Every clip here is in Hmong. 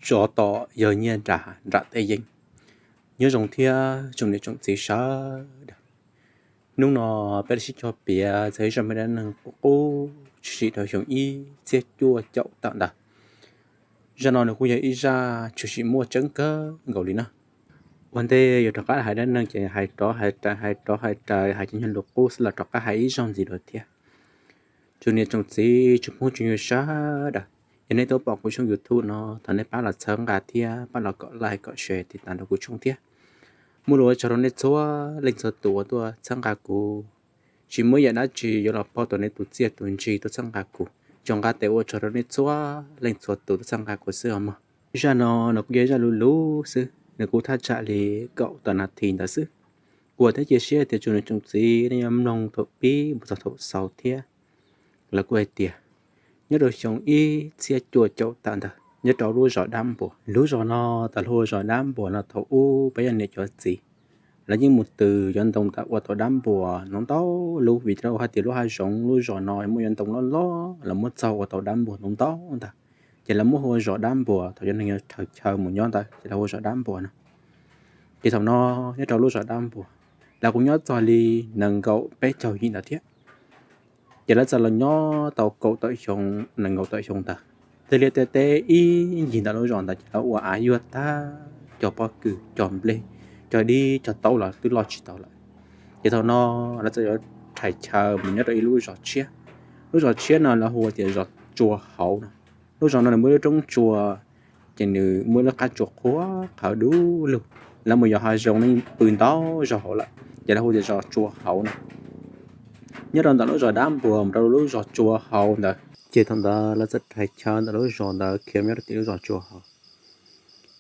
Tsov tom yawg Nyiaj Nras nram teb yeeb. Nyob zoo thiab tsoom niam tsoom txiv sawv daws. Hnub no peb los sib cog piav txog ib zaj me dab neeg qub qub tshwm sim rau xyoo ib txhiab cuaj caum tawm ntawd. Zaj no nws kuj yog ib zaj tshwm sim muaj tseeb kawg nkaus li na. Ua ntej yuav rov qab hais dab neeg ces hais rov hais raws, hais rov hais raws, hais cov nyuag lus qub xwb los rov qab hais ib zaug ntxiv dua thiab. Tsoom niam tsoom txiv tsoom phooj tsoom ywg sawv daws, yog nej twb pom kuv tshooj YouTube no, thov nej pab los txhawb nqa thiab pab los kom like kom share tiv tas rau kuv tshooj thiab. Muaj lus ua tsaug rau nej txhua leej txhua tus uas tuaj txhawb nqa kuv. Tsis muaj ib yam dab tsi yuav los pauj tau nej tus txiaj tus ntsig tuaj txhawb nqa kuv. Tsoom nqa tes ua tsaug rau nej txhua leej txhua tus tuaj txhawb nqa kuv xwb os mog. Zaj no nws kuj yog zaj luv luv xwb, nws kuj thaj tsam li kaum tawm nas this ntawd xwb. Kuv thiab cia siab tias tsoom niam tsoom txiv nej yuav mloog thaum pib mus txog thaum xaus thiab. Lawv kuj hais tias nyob rau xyoo ib txhiab cuaj caum tawm ntawd, nyob rau lub zos Dab Npuas. Lub zos no tas hu ua zos Dab Npuas no thaum ub peb yog niam cov txiv, lawv yeej mus tws yuav ntoo ntawm ua tau dab npuas ntau ntau lub, vim rau hais tias lub hav zoov lub zos no muaj yuav ntoo loj loj, lawv muab txaug ua tau dab npuas ntau ntau ntag. Ces lawv muab hu ua zos Dab Npuas, thaum cov neeg yuav rhawv chaw mus nyob ntawd ces lawv hu ua zos Dab Npuas no. Ces thaum no nyob rau lub zos Dab Npuas, lawv kuj nyob txog li nees nkaum peb caug yim ntawd thiab. Ces lawv txawm los nyob tau kaum tawm xyoo, nees nkaum tawm xyoo ntawd. Tej liaj tej teb ib ncig ntawm lub zos ntawd ces lawv ua av yuag tag, cog pob kws, cog nplej, cog dib cog taub los twb loj tsis tau lawm. Ces thaum no lawv txawm yuav rhais chaw mus nyob rau ib lub zos tshiab. Lub zos tshiab no lawv hu tias zos Tsua Hauv no. Lub zos no nws muaj ib lub roob tsua, ces nws muaj ib lub qab tsua qhuav qhawv dub lug. Lawv mus yos hav zoov no pw ntau zaus hauv lawm, ces lawv hu tias zos Tsua Hauv no. Nyob rau ntawm lub zos Dab Npuas mus rau lub zos Tsua Hauv ntawd, ces thaum ntawd lawv txawm rhais chaw ntawm lub zos ntawd khiav mus nyob rau tim lub zos Tsua Hauv.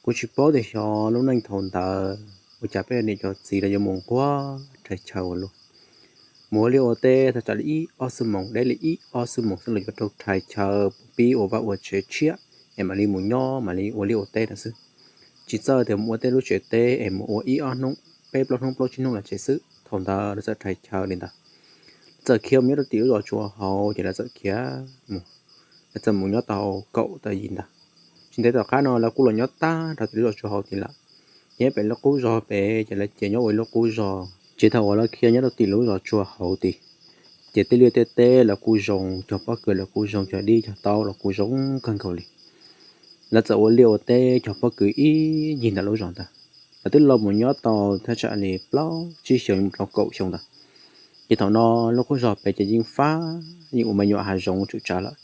Kuv tsis paub tias xyov lub neej thaum ntawd ua cas peb niam cov txiv los yuav mus nquag rhais chaw ua luaj. Mus ua liaj ua teb thaj tsam li ib ob xuab moos, deb li ib ob xuab moos xwb los yuav raug rhais chaw pib ua vaj ua tsev tshiab es mam li mus nyob mam li ua liaj ua teb no xwb. Tsis txawj tias mus ua tej lub tsev teb es mus ua ib ob hnub, peb plaub hnub plaub tsib hnub los tsev xwb. Thaum ntawd lawv txawm rhais chaw li ntawd, txawm khiav mus nyob rau tim lub zos Tsua Hauv ces lawv txawm khiav mus, lawv txawm mus nyob tau kaum tawm yim ntawd. Tsis ntev tom qab no lawv kuj los nyob tag rau tim lub zos Tsua Hauv tid lawm. Ces nyob pem lub qub zos pem ces lawv cia nyob ua ib lub qub zos. Ces thaum uas lawv khiav nyob rau tim lub zos Tsua Hauv tid, ces tej liaj tej teb los kuj zoo, cog pob kws los kuj zoo, cog dib cog taub los kuj zoo kawg nkaus li. Lawv txawm ua liaj ua teb cog pob kws ib ncig ntawm lub zos ntawd. Lawv twb los mus nyob tau thaj tsam li plaub tsib xyoos mus rau kaum xyoo ntawd. Ces thaum no lub qub zos pem ces yeej fab, yeej ua me nyuam hav zoov tsum tsav lawm.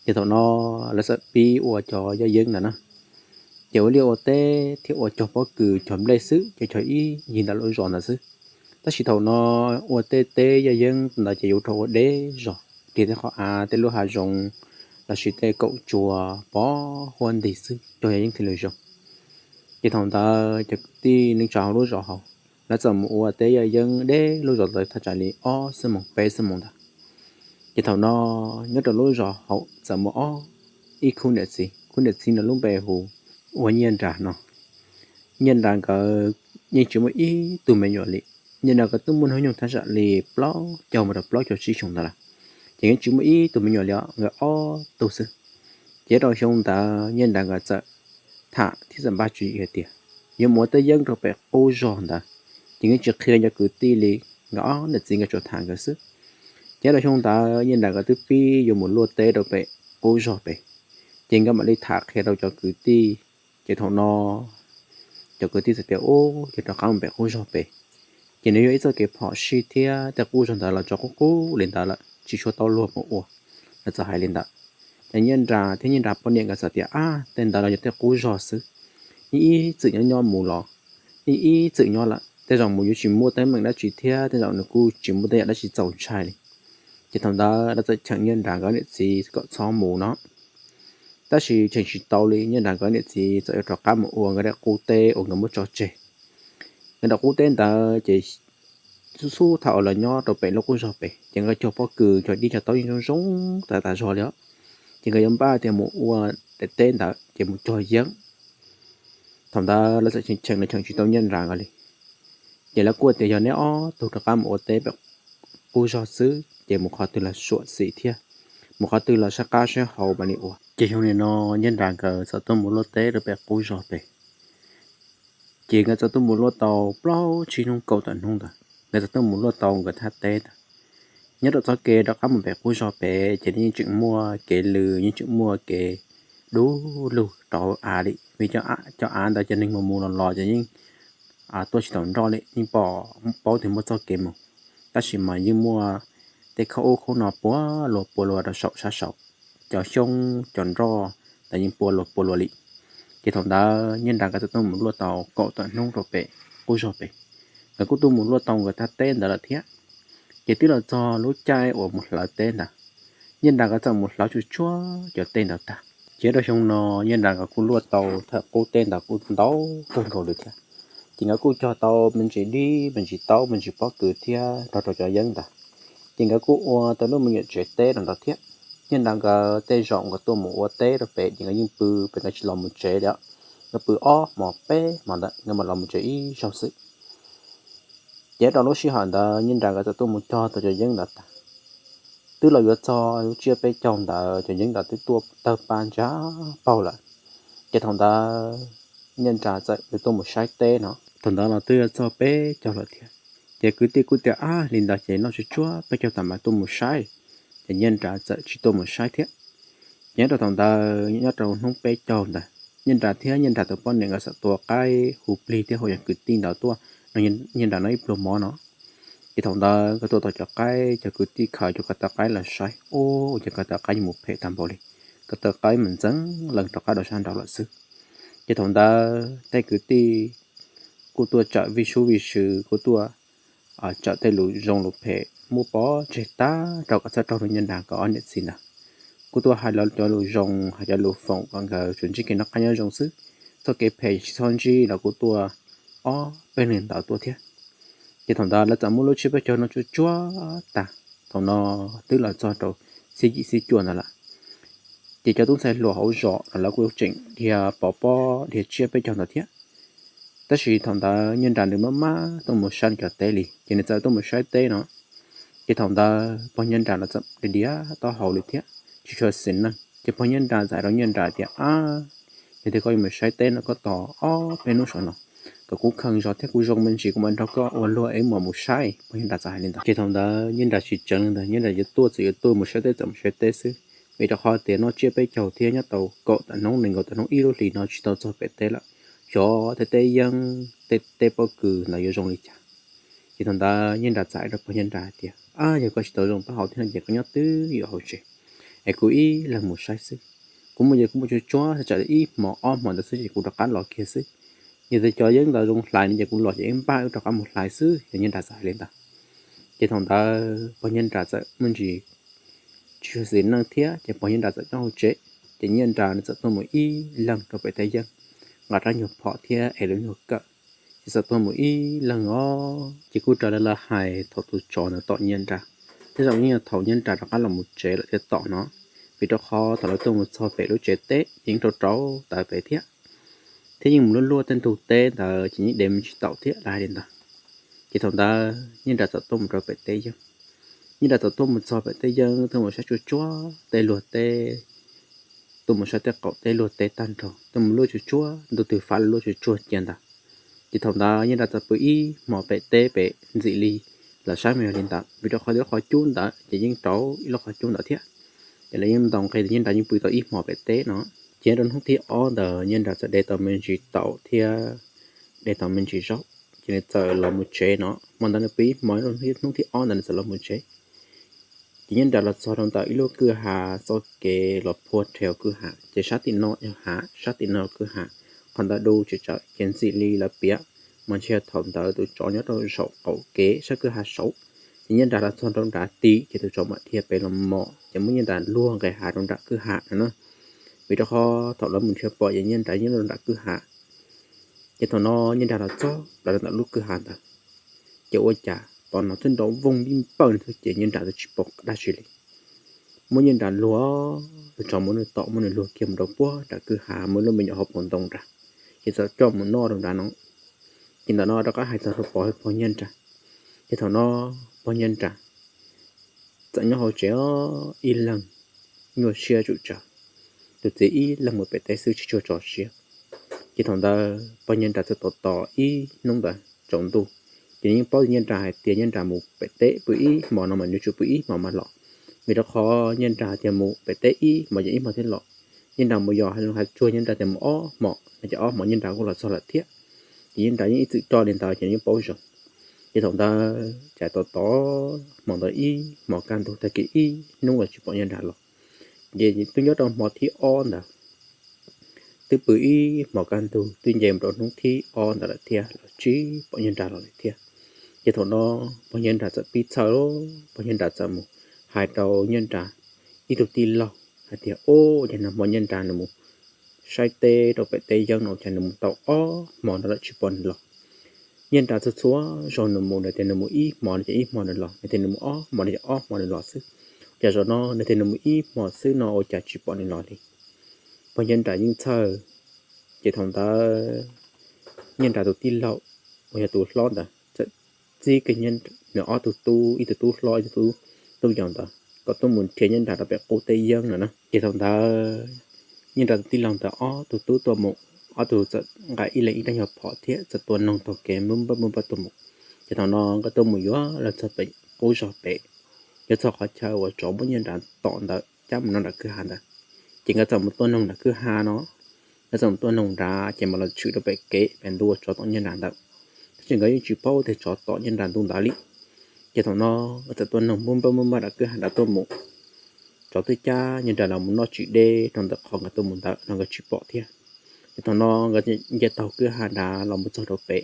Ces thaum no lawv txawm pib ua cov yaj yeeb ntawd na. Ces ua liaj ua teb thiab ua cog pob kws cog nplej xwb ces cog ib ncig ntawm lub zos ntawd xwb. Tab sis thaum no ua tej teb yaj yeeb ntawd ces yuav raug ua deb zog, riam tej qhov av, tej lub hav zoov lossis tej kaum tsua pov huab nti xwb, cog yaj yeeb thiaj li zoo. Ces thaum ntawd cov kwv tij neej tsa hauv lub zos hauv, lawv txawm mus ua teb yaj yeeb deb lub zos ntawd thaj tsam li ob xuab moos peb xuab moos ntawd. Ces thaum no nyob rau lub zos hauv txawm muaj ob, ib khub niam txiv, khub niam txiv no lub npe hu ua Nyiaj Nras no. Nyiaj Nras nkawd yeej tsis muaj ib tug me nyuam li. Nyiaj Nras nkawd twb muaj hnub nyoog thaj tsam li plaub caug mus rau plaub caug tsib xyoos ntawd lawm, ces yeej tsis muaj ib tug me nyuam li, nkawd ob tug xwb. Ces rau xyoo ntawd Nyiaj Nras nkawd txawm tham thiab txawm npaj tswv yim hais tias yuav mus ua teb yeeb rau pem qub zos ntawd, ces nkawd tsis qhia cov kwv tij li, nkawd ob niam txiv nkawd tsuas tham nkawd xwb. Ces rau xyoo ntawd Nyiaj Nras nkawd twb pib yuav mus luaj teb rau pem qub zos pem, ces nkawd mam li tham qhia rau cov kwv tij. Ces thaum no cov kwv tij txawm tias, Ub, ces rov qab mus pem qub zog pem, ces nws yog ib txoj kev phom sij thiab tej qub zog ntawd los tsov qub qub li ntawd lawm, tsis tshua tau luag mus ua. Lawv txawm hais li ntawd. Ces Nyiaj Nras thiab Nyiaj Nras poj niam nkawd txawm tias, Ab, tej ntawd los yog tej qub zog xwb, yeej ib txwm nyob nyob mus los, yeej ib txwm nyob lawm, tej zaum mus yuav tsis muaj teeb meem dab tsi thiab tej zaum nws kuj tsis muaj tej yam dab tsi txaus ntshai li. Ces thaum ntawd lawv txawm cheem Nyiaj Nras nkawd niam txiv kom txhob mus no. Tab sis cheem tsis tau li, Nyiaj Nras nkawd niam txiv txawm yuav rov qab mus ua nkawd daim qub teb uas nkawd muab tso tseg. Nkawd daim qub teb ntawd ces xub xub thaum uas los nyob rau pem lub qub zog pem ces nkawd cog pob kws cog dib cog taub yeej zoo zoo tas tas zog li os. Ces nkawd yuav npaj tias mus ua daim teb ntawd ces mus cog yeeb. Thaum ntawd lawv txawm cheem los cheem tsis tau Nyiaj Nras nkawd li. Ces lawv kuj tias, Yog neb ob tug rov qab mus ua teb pem qub zog xwb ces mus qhov twg los suam xim thiab, mus qhov twg los saib qab saib hau mam li ua. Ces xyoo nim no Nyiaj Nras nkawd txawm tuaj mus luaj teb rau pem qub zog pem. Ces nkawd txawm tuaj mus luaj tau plaub tsib hnub kaum tawm hnub ntawd, nkawd txawm tuaj mus luaj tau nkawd thaj teb ntawd. Nyob rau txoj kev rov qab mus pem qub zog pem ces yeej tseem muaj kev lw, yeej tseem muaj kev dub lug rau av li, vim cov av ntawd cov neeg mus mus los los ces yeej tuaj tsis taus nroj li, yeej pom paub tias muaj txoj kev mus, tab sis mas yeej muaj tej khaub ub khaub no pua luas pua luas rau saum sab saud, cov xyoob cov nroj ntawd yeej pua luas pua luas li. Ces thaum ntawd Nyiaj Nras nkawd txawm tuaj mus luaj tau kaum tawm hnub rau pem qub zog pem. Nkawd kuj tuaj mus luaj tau nkawd thaj teb ntawd lawm thiab. Ces twb los txog lub caij uas mus hlawv teb ntawd, Nyiaj Nras nkawd txawm mus hlawv tsuj tsuag cov teb ntawd tag. Ces rau xyoo no Nyiaj Nras nkawd kuj luaj tau thawj qub teb ntawd kuj ntau kawg nkaus li thiab. Ces nkawd kuj cog tau me ntsis dib, me ntsis taub, me ntsis pob kws thiab nrog rau cov yeeb ntawd. Ces nkawd kuj ua tau lub me nyuam tsev teb rau ntawd thiab. Nyiaj Nras nkawd tej zaum nkawd tuaj mus ua teb rau pem ces nkawd yeej pw pem, nkawd tsis los mus tsev li. Nkawd pw ob hmos peb hmos ntawd nkawd mam los mus tsev ib zaug xwb. Ces rau lub sij hawm ntawd Nyiaj Nras nkawd txawm tuaj mus cog tau cov yeeb ntawd tag. Twb los yuav txog lub tsiab peb caug ntawd cov yeeb ntawd twb tuaj tawg paj ntsa paug lawm. Ces thaum ntawd Nyiaj Nras txawm yuav tuaj mus saib teb no. Thaum ntawd los twb yuav txog peb caug lawm thiab. Ces kwv tij kuj tias, Ab, li ntawd ces noj tsuj tsuag peb caug tas mas tuaj mus saib. Ces Nyiaj Nras txawm tsis tuaj mus saib thiab. Ces nyob rau thaum ntawd nyob rau hnub peb caug ntawd Nyiaj Nras thiab Nyiaj Nras tus poj niam nkawd txawm tua qaib hu plig thiab hu cov kwv tij ntawd tuaj nrog Nyiaj Nras noj ib pluag mov no. Ces thaum ntawd nkawd tua tau cov qaib, cov kwv tij khaws cov ko taw qaib los saib, ua cas ko taw qaib yuav mus phem tag npaum li. Ko taw qaib mas ntxeev lees rov qab rau sab nraud lawm xwb. Ces thaum ntawd tej kwv tij kuj tuaj tsawm vij sub vij sw, kuj tuaj tsawm tej lus zoo lus phem muab pov tseg tag rau kom txhob raug rau Nyiaj Nras nkawd ob niam txiv ntawd. Kuj tuaj hais cov lus zoo, hais cov lus foom kom nkawd tsuas ntsib kev noj qab nyob zoo xwb. Txoj kev phem tsis txhob ntsib los kuj tuaj ob peb leeg ntawd tuaj thiab. Ces thaum ntawd lawv txawm muab lub tsiab peb caug no tsuj tsuag tag. Thaum no twb los txog rau xiab yim xiab cuaj ntawd lawm. Ces cov tub ntxhais hluas hauv zos no lawv kuj tseem dhia pov pob dhia tsiab peb caug ntawd thiab. Tab sis thaum ntawd Nyiaj Nras nws maj maj tuaj mus saib nws cov teb li, ces nws txawm tuaj mus saib teb no. Ces thaum ntawd pog Nyiaj Nras los txawm diav taub hau li thiab, tsis tshua xis neej. Ces pog Nyiaj Nras txawm hais rau Nyiaj Nras tias, Ab, yog tias koj yuav mus saib teb no koj tos ob peb hnub saum no kom kuv kheej zog thiab kuv zoo me ntsis kuv mam nrog koj ua luag es mam mus saib. Pog Nyiaj Nras txawm hais li ntawd. Ces thaum ntawd Nyiaj Nras tsis tseev li ntawd, Nyiaj Nras yuav tuaj txawm yuav tuaj mus saib teb txawm mus saib teb xwb, vim rau qhov tias noj tsiab peb caug thiab nyob tau kaum tawm hnub nees nkaum tawm hnub ib lub hlis no tsis tau txog pem teb lawm, xyov tej teb yeeb tej teb pob kws ntawd yuav zoo li cas. Ces thaum ntawd Nyiaj Nras txawm hais rau pog Nyiaj Nras hais tias, Ab, yog koj tsis tau zoo taub hau thiab no ces koj nyob twj ywm hauv tsev es kuv ib leeg mus saib xwb. Kuv mus ces kuv mus tsuj tsuag tsam ib hmos ob hmos ntawd xwb ces kuv rov qab los kiag xwb. Yog tias cov yeeb ntawd zoo hlais no ces kuv los ces wb npaj wb rov qab mus hlais xwb. Ces Nyiaj Nras txawm hais li ntawd. Ces thaum ntawd pog Nyiaj Nras txawm muaj ntsis tsis tshua xis neej thiab, ces pog Nyiaj Nras txawm nyob hauv tsev. Ces Nyiaj Nras nws txawm tuaj mus ib leeg rau pem teb yeeb, nqa rab nyuag phom thiab es lub nyuag kawm, ces txawm tuaj mus ib leeg os. Ces kuj raws li lawv hais thaum tus tsov ntawd tom Nyiaj Nras, tej zaum yeej yog thaum Nyiaj Nras rov qab los mus tsev lawm thiaj tom no, vim rau qhov thaum lawv tuaj mus txog pem lub tsev teb ces yeej rau rau taws pem thiab, thiab yeej mus luaj luaj tej ntug teb ntawd ces yeej de me ntsis taum thiab, lawv hais li ntawd. Ces thaum ntawd Nyiaj Nras txawm tuaj mus rau pem teb yeeb. Nyiaj Nras txawm tuaj mus txog pem teb yeeb, tuaj mus saib tsuj tsuag tej luag teb, tuaj mus saib tej qaum teb luag teb tag nrho, tuaj mus luaj tsuj tsuag ntu twg fav los luaj tsuj tsuag cia ntawd. Ces thaum ntawd Nyiaj Nras txawm pw ib hmos pem teb pem ntxim li lawv saib mas yog li ntawd, vim rau qhov lub qhov cub ntawd ces yeej rau ib lub qhov cub ntawd thiab. Ces lawv yeej ntaus nqe tias Nyiaj Nras yeej pw tau ib hmos pem teb no. Ces nyob rau hnub thib ob ntawd Nyiaj Nras txawm de tau me ntsis taum thiab de tau me ntsis zaub, ces nws txawm los mus tsev no. Hmo ntawd nws pw ib hmos, hnub thib ob ntawd nws txawm los mus tsev. Ces Nyiaj Nras los txog rau ntawm ib lub kwj ha txoj kev los phua rhe hauv kwj ha, ces sab tim no yog hav, sab tim no yog kwj ha. Qhov ntawd du tsis tsawv, ces ntxim li lawv piav mas ntshe thaum ntawd tus tsov nyob rau saum qaum kev sab kwj ha saud. Ces Nyiaj Nras los txog rau nrad tim ces tus tsov mam dhia pem los mos, ces muab Nyiaj Nras luag nqes hav rau nram kwj ha no na. Vim rau qhov thaum lawv mus nrhiav pom ces Nyiaj Nras nyob rau nram kwj ha. Ces thaum no Nyiaj Nras los txog plaws rau ntawm lub kwj ha ntawd, ces ua cas tos no twb nrov vooj vij npawj no xwb ces Nyiaj Nras twb tsis pom dab tsi li. Muab Nyiaj Nras luag, tus tsov muab nws tom muab nws luag kiag mus rau puag nram kwj ha, muaj lub me nyuam hauv paus ntoo nrad, ces txawm coj mus noj rau nrad no. Ces ntawm no rov qab hais txog rau pog, pog Nyiaj Nras. Ces thaum no pog Nyiaj Nras txawm nyob hauv tsev ib leeg, nyuaj siab tsum tsawg. Tus txiv ib leeg mus pem teb xwb tsis tshua tso siab. Ces thaum ntawd pog Nyiaj Nras txawm tos tos ib hnub ntawd tsaus ntuj, ces nws yeej paub tias Nyiaj Nras hais tias Nyiaj Nras mus pem teb pw ib hmo no mas nws tsum pw ib hmo mas los, vim rau qhov Nyiaj Nras tias mus pem teb ib hmo ces ib hmo thiaj los. Nyiaj Nras mus yos hais tsuag Nyiaj Nras tias mus ob hmo no ces ob hmo Nyiaj Nras kuj los txog lawm thiab. Ces Nyiaj Nras yeej ib txwm coj li ntawd ces nws yeej paub zoo. Ces thaum ntawd cas tos tos hmo ntawd ib hmo kaj ntug tag kis ib hnub los tsis pom Nyiaj Nras los. Ces twb nyob rau hmo thib ob ntawd, twb pw ib hmo kaj ntug twb nce mus rau hnub thib ob ntawd lawm thiab los tsis pom Nyiaj Nras los li thiab. Ces thaum no pog Nyiaj Nras txawm pib txhawj, pog Nyiaj Nras txawm mus hais rau Nyiaj Nras ib tug tij laug hais tias, Ub, ces nag hmo Nyiaj Nras nws mus saib teb rau pem teb yeeb no cas nws mus tau ob hmo no lawm tsis pom nws los. Nyiaj Nras txhua txhua zaus nws mus, nws tias nws mus ib hmo no ces ib hmo nws los, nws tias nws mus ob hmo no ces ob hmo nws los xwb. Cas zaum no nws tias nws mus ib hmo xwb no ua cas tsis pom nws los li. Pog Nyiaj Nras yeej txhawj. Ces thaum ntawd Nyiaj Nras tus tij laug uas yog tus hlob ntawd txawm txib kiag nws ob tug tub, ib tug tub hlob ib tug tub yau ntawd kom tuaj mus nrhiav Nyiaj Nras rau pem qub teb yeeb no na. Ces thaum ntawd Nyiaj Nras tus tij laug ntawd ob tug tub tuaj mus, ob tug txawm nqa ib leeg ib rab nyuag phom thiab txawm tua noog taug kev npab npab npab tuaj mus. Ces thaum no nkawd tuaj mus yuav los txog pem qub zog pem, yuav txog qhov chaw uas tsov muab Nyiaj Nras tom ntawd cab mus no nram kwj ha ntawd. Ces nkawd txawm mus tua noog nram kwj ha no, nkawd txawm mus tua noog nrad ces mam los tshwm rau pem kev pem ntu uas tsov tom Nyiaj Nras ntawd. Tab sis nkawd yeej tsis paub tias tsov tom Nyiaj Nras ntu ntawd li. Ces thaum no nkawd txawm tua noog npab npab npab npab nram kwj ha nrad tuaj mus, tsov twb cab Nyiaj Nras los mus noj tsis deb rau ntawm qhov nkawd tuaj mus ntawd los nkawd tsis pom thiab. Ces thaum no nkawd nce taug kwj ha nrad los mus txog rau pem,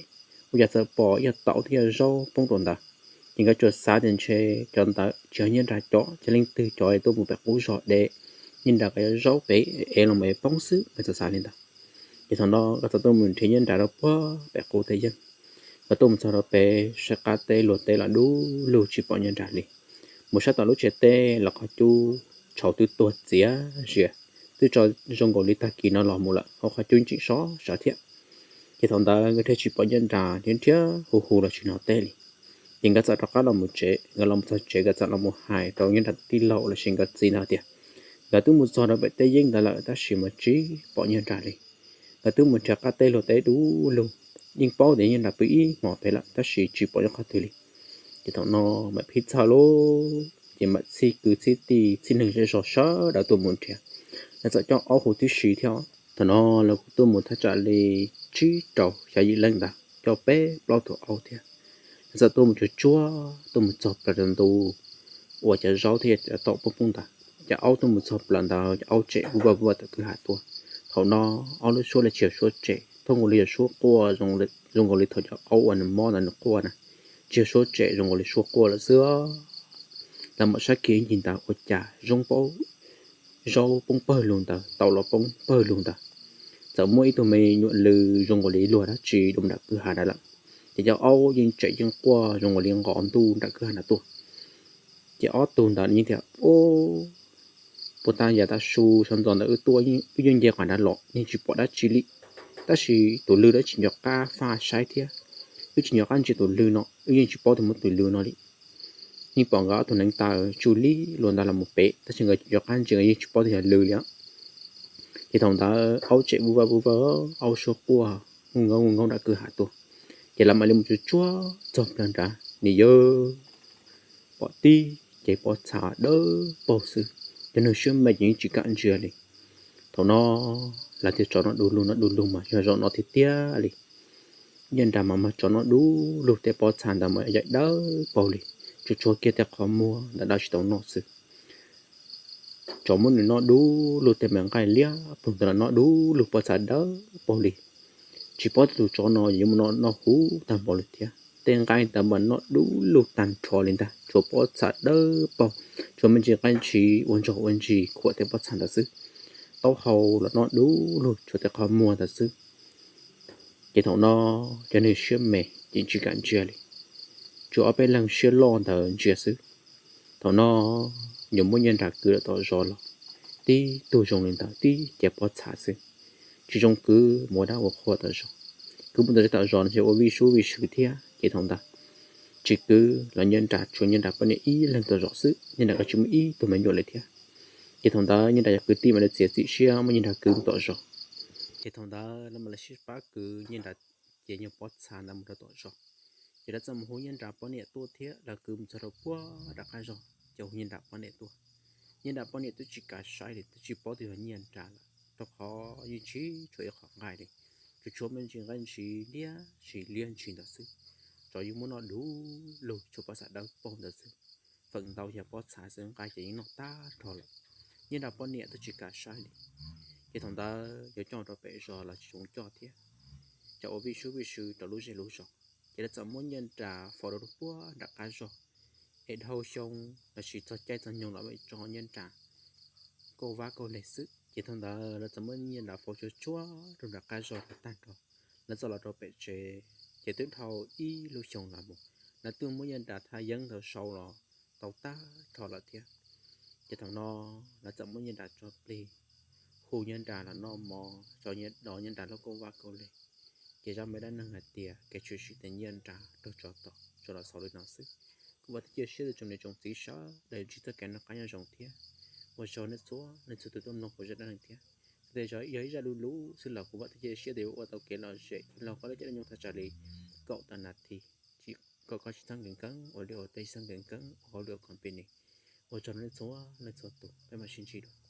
ua cas txawm pom ib yog taum thiab yog zaub poob rau ntawd. Ces nkawd tsuas xav tias ntshe cov ntawd tsis yog Nyiaj Nras cov, ces leej twg cov tuaj mus pem qub zog de Nyiaj Nras kom yog zaub pem es los mus es poob xwb, nkawd txawm xav li ntawd. Ces thaum no nkawd txawm tuaj mus nrhiav Nyiaj Nras rau puag pem qub teb yeeb. Nkawd tuaj mus txog rau pem saib qab teb luag teb los dub lug tsis pom Nyiaj Nras li. Mus saib tom lub tsev teb los qhov cub tshauv twb tuag txias zias, twb tso zoo nkaus li tag kis no los mus lawm, hauv qhov cub tseem sov sov thiab. Ces thaum ntawd nkawd thiaj tsis pom Nyiaj Nras, nrhiav nrhiav hu hu los tsis hnov teb li. Ces nkawd txawm rov qab los mus tsev, nkawd los mus txog tsev nkawd txawm los mus hais rau Nyiaj Nras tus tij laug los sis nkawd txiv ntawd tias nkawd twb mus txog rau pem teb yeeb ntawd lawm tab sis mas tsis pom Nyiaj Nras li. Nkawd twb mus nrhiav qab teb luag teb dub lug, yeej paub tias Nyiaj Nras pw ib hmos pem lawm tab sis tsis pom nyob qhov twg li. Ces thaum no mam phij txhawj lauj, ces mam txhij kwv txhij tij txhij neeg zej zog sawv daws tuaj mus nrhiav. Lawv txawm coj aub hu tib si thiab. Thaum no lawv kuj tuaj mus thaj tsam li tsib rau xya yim leej ntawd, coj peb plaub tug aub thiab. Lawv txawm tuaj mus tsuag tsuag tuaj mus txog plaws rau ntu uas cov zaub thiab cov taum poob poob ntawd. Ces aub tuaj mus txog plaws ntawd ces aub tsem vuj vaj vuj vaj tom kwj ha tuaj. Thaum no aub lub suab lawv tsis yog suab tsem, thooj nkaus li yog suab quaj, zoo nkaus li thaum cov aub uas nws mob ntawd nws quaj na, tsis yog suab tsem, zoo nkaus li suab quaj lawm xwb. Lawv mam saib kiag ib ncig ntawd ua cas zoo pab zaub poob pawg lug ntawd, taum los poob pawg lug ntawd. Txawm muaj ib tug me nyuam lw zoo nkaus li luag dab tsi dua nram kwj ha ntawd lawm. Ces cov aub yeej tsem yeej quaj zoo nkaus li nqos ntuj nram kwj ha ntawd tuaj. Ces ob tug ntawd yeej tias, Ub, puag ta yav tav su sawv ntxov ntawd wb tuaj, wb yeej nce qhov ntawd los yeej tsis pom dab tsi li, tab sis tus lw dab tsi nco qab faj saib thiab, wb tsis nco qab ntsia tus lw no, wb yeej tsis paub tias muaj tus lw no li. Yeej pom nkawd ob tug neev taw tsuj li luag ntawd los mus pem, tab sis nkawd nco qab ntsia nkawd yeej tsis paub tias yog lw li. Ces thaum ntawd aub tsem vuj vaj vuj vaj, aub suab quaj hu nkaub hu nkaub nram kwj ha tuaj. Ces lawv mam li mus tsuag tsuag txog plaws nrad, nws yog pom tib cev pob txha dawb paug xwb, cov neeg siab me ces yeej tsis kam ntsia li. Thaum no lawv tias tsov no du lug no du lug mas yog zaum no tiag tiag li. Nyiaj Nras mas mag tsov no du lug tej pob txha ntawd mas yaim dawb paug li, tsuas tshuav kiag tej qhov muag ntawm dab tsis tau noj xwb. Tsov muab nws noj du lug tej me nqaij liab ploog ntawd los noj du lug pob txha dawb paug li. Tsis paub tias tus tsov no yuav muaj noj huv tag npaum li thiab, tej nqaij ntawd mas noj du lug tag nrho li ntag, tshuav pob txha dawb paug, tshuav me ntsis nqaij ntshis ua ntsaug ua ntsis khuam tej pob txha ntawd xwb. Taub hau los noj du lug tshuav tej qhov muag ntawd xwb. Ces thaum no cov neeg siab me ces tsis kam ntsia li, tsuas ob peb leeg siab loj ntawd ntsia xwb. Thaum no yuav muab Nyiaj Nras kwv lawm tom zos los tib tug zoo li ntawd tib cev pob txha xwb, tsis zoo kwv mus ua dab ua qhua tom zos. Kwv mus tom zos, tom zos no ces ua vij sub vij sw thiab, ces thaum ntawd tsis kwv los Nyiaj Nras tshuav Nyiaj Nras poj niam ib leeg tom zos xwb, Nyiaj Nras kuj tsis muaj ib tug me nyuam li thiab. Ces thaum ntawd Nyiaj Nras cov kwv tij mam li txiav txim siab muab Nyiaj Nras kwv mus tom zos. Ces thaum ntawd lawv mam li sib pab kwv Nyiaj Nras ces nyuag pob txha ntawd mus rau tom zos. Ces lawv txawm mus hu Nyiaj Nras poj niam tuaj thiab, lawv kwv mus txog rau puag nram qab zos ces hu Nyiaj Nras poj niam tuaj. Nyiaj Nras poj niam twb tsis kam saib li, twb tsis paub tias yog Nyiaj Nras lawm, rau qhov yeej tsis tshuav ib qho nqaij li, tsuas tshuav me ntsis nqaij ntsis liab ntsis liab ntsis ntawd xwb. Tsov yeej muab noj du lug, tshuav pob txha dawb paug ntawd xwb. Feem ntau yog pob txha xwb, nqaij ces yeej noj tag nrho lawm. Nyiaj Nras poj niam twb tsis kam saib li. Ces thaum ntawd yuav coj rau pem zos los tsis zoo coj thiab, cas ua vij sub vij sw rau lub zej lub zos. Ces lawv txawm muab Nyiaj Nras faus rau puag nram qab zos, es dhau xyoo los sis txog caij txog nyoog los mam tso Nyiaj Nras kauj vab kauj leg xwb. Ces thaum ntawd lawv txawm muab Nyiaj Nras faus tsuag tsuag rau nram qab zos rau tag nrho. Lawv txawm los rau pem tsev, ces twb dhau ib lub xyoo los mus, lawv twb muab Nyiaj Nras thaj yeeb ntawd sau los tau tag nrho lawm thiab. Ces thaum no lawv txawm muab Nyiaj Nras tso plig, hu Nyiaj Nras los noj mov, tso Nyiaj, do Nyiaj Nras lub kauj vab kauj leg. Ces zaj me dab neeg hais tias kev tshwm sim tias Nyiaj Nras raug tsov tom tsuas los xaus li no xwb. Kuv vam thiab cia siab tias tsoom niam tsoom txiv sawv daws ntsib txoj kev noj qab nyob zoo thiab. Ua tsaug nej txhua leej txhua tus tuaj mloog kuv zaj dab neeg thiab. Txawm tias yog ib zaj lub lub xwb los kuv vam thiab cia siab tias yuav ua tau kev lom zem thiab laug koj lub caij lub nyoog thaj tsam li kaum tawm nas this, kom koj tsis txhob nkees nkees ua liaj ua teb, tsis txhob nkees nkees ua hauj lwm ua company. Ua tsaug nej txhua leej txhua tus, peb mam sib ntsib dua.